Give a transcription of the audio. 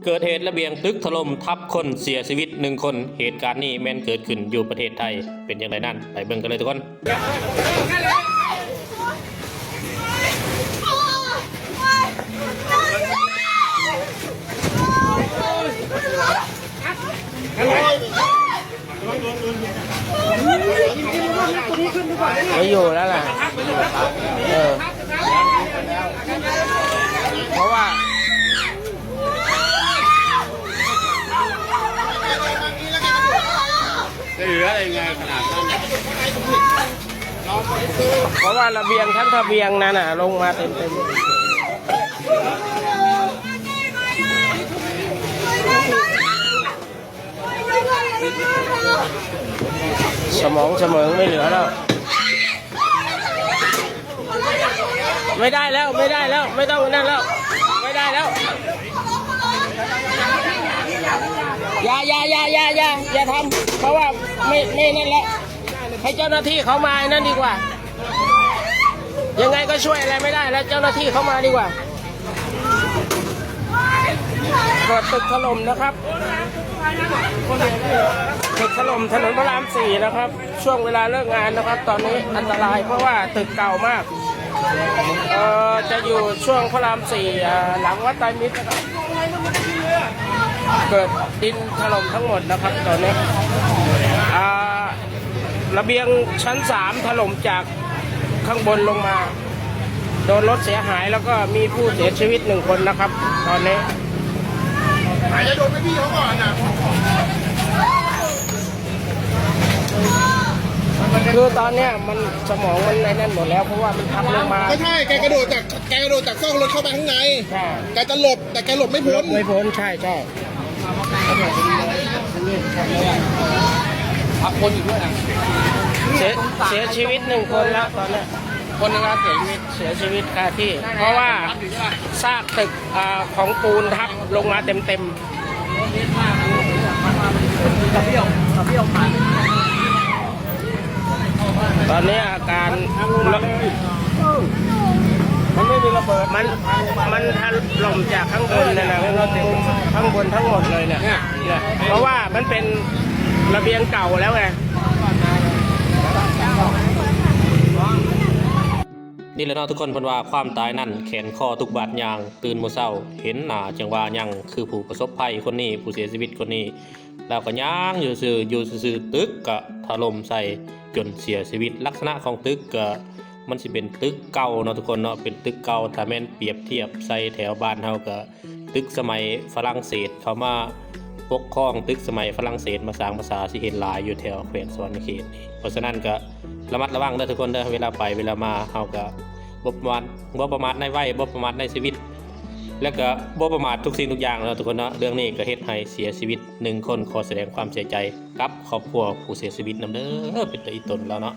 ເກີດເຫດລະບຽງຕຶກຖະຫຼົ່ມທັບຄົນເສຍຊີວິດໜຶ່ງຄົນ. ເຫດການນີ້ແມ່ນເກີດຂຶ້ນຢູ່ປະເທດໄທ. ເປັນຢ່າງໃດນັ້ນ ໄປເບິ່ງກັນເລີຍທຸກຄົນ. ໄປຢູ່ແລ້ວແຫຼະ ເອີ ເພາະວ່າ ຈະເຫຼືອໄດ້ງ່າຍຂະໜາດນັ້ນ ເພາະວ່າລະບຽງທັງລະບຽງນັ້ນນະ ລົງມາເຕັມໆ. ສະໝອງສະເໝີງໄມ່ເຫຼືອແລ້ວ ໄມ່ໄດ້ແລ້ວ ໄມ່ໄດ້ແລ້ວ ໄມ່ຕ້ອງນັ້ນແລ້ວ ໄມ່ໄດ້ແລ້ວ ຢ່າ ຢ່າ ຢ່າ ຢ່າ ຢ່າ ຢ່າທຳ ເພາະວ່າໄມ່ ໄມ່ນັ້ນແຫຼະ ໃຫ້ເຈົ້າໜ້າທີ່ເຂົາມານັ້ນດີກວ່າ. ຍັງໄງກໍຊ່ວຍອະໄລໄມ່ໄດ້ແລ້ວ ເຈົ້າໜ້າທີ່ເຂົ້າມາດີກວ່າ. ເກີດຕຶກຖະຫຼົ່ມນະຄັບ ຕຶກຖະຫຼົ່ມຖະໜົນພະລາມສີ່ນະຄັບ ຊ່ວງເວລາເລີກງານນະຄັບ. ຕອນນີ້ອັນຕະລາຍ ເພາະວ່າຕຶກເກົ່າມາກ ເອີ ຈະຢູ່ຊ່ວງພະລາມສີ່ ເອີ ຫຼັງວັດໄຕຣມິດນະຄັບ. ເກີດດິນຖະຫຼົ່ມທັງໝົດນະຄັບ ຕອນນີ້ ອ່າ ລະບຽງຊັ້ນສາມຖະຫຼົ່ມຈາກຂ້າງບົນລົງມາ ໂດນລົດເສຍຫາຍ ແລ້ວກໍມີຜູ້ເສຍຊີວິດໜຶ່ງຄົນນະຄັບ ຕອນນີ້. ຄືຕອນເນີ້ຍມັນ ສະໝອງມັນໄອ້ນັ້ນໝົດແລ້ວ ເພາະວ່າມັນທັບລົງມາ. ไม่ใช่ แกกระโดดจาก แกกระโดดจากซอกรถเข้าไปข้างใน ໃຊ່ แกจะหลบ แต่แกหลบไม่พ้น หลบไม่พ้น ใช่ ใช่ ทับคนอยู่ด้วยนะ เสีย เสียชีวิตหนึ่งคนแล้วตอนเนี้ย คนหนึ่งนะเสียชีวิต เสียชีวิตคาที่ เพราะว่าซากตึก อ่า ของปูนทับลงมาเต็มๆ ตอนนี้อาการ มันไม่มีระเบิด มัน มันถล่มจากข้างบนนั่นน่ะ ข้างบนทั้งหมดเลยเนี่ย เนี่ย เพราะว่ามันเป็นระเบียงเก่าแล้วไง ນີ້ແຫຼະເນາະທຸກຄົນ ເພິ່ນວ່າຄວາມຕາຍນັ້ນແຂນຄໍທຸກບາດຍ່າງ ຕື່ນບໍ່ເຊົ້າເຫັນໜ້າຈັ່ງວ່າຍັງ ຄືຜູ້ປະສົບໄພຄົນນີ້ ຜູ້ເສຍຊີວິດຄົນນີ້ ລາວກໍຍ່າງຢູ່ຊື່ ຢູ່ຊື່ໆ ຕຶກກະຖະຫຼົ່ມໃສ່ຈົນເສຍຊີວິດ. ລັກສະນະຂອງຕຶກກະ ມັນຊິເປັນຕຶກເກົ່າເນາະທຸກຄົນເນາະ ເປັນຕຶກເກົ່າ ຖ້າແມ່ນປຽບທຽບໃສ່ແຖວບ້ານເຮົາກະ ຕຶກສະໄໝຝຣັ່ງເສດເຂົ້າມາປົກຄອງ ຕຶກສະໄໝຝຣັ່ງເສດມາສ້າງປາສາດ ຊິເຫັນຫຼາຍຢູ່ແຖວແຂວງສະຫວັນນະເຂດນີ້. ເພາະສະນັ້ນກະລະມັດລະວັງເດີທຸກຄົນເດີ ເວລາໄປເວລາມາ ເຮົາກະບໍ່ປະມາດ ບໍ່ປະມາດໃນໄວ ບໍ່ປະມາດໃນຊີວິດ ແລະກະບໍ່ປະມາດທຸກສິ່ງທຸກຢ່າງເນາະທຸກຄົນເນາະ. ເລື່ອງນີ້ກະເຮັດໃຫ້ເສຍຊີວິດໜຶ່ງຄົນ ຂໍສະແດງຄວາມເສຍໃຈກັບຄອບຄົວຜູ້ເສຍຊີວິດນຳເດີ ເປັນຕາອີ່ຕົນແລ້ວເນາະ.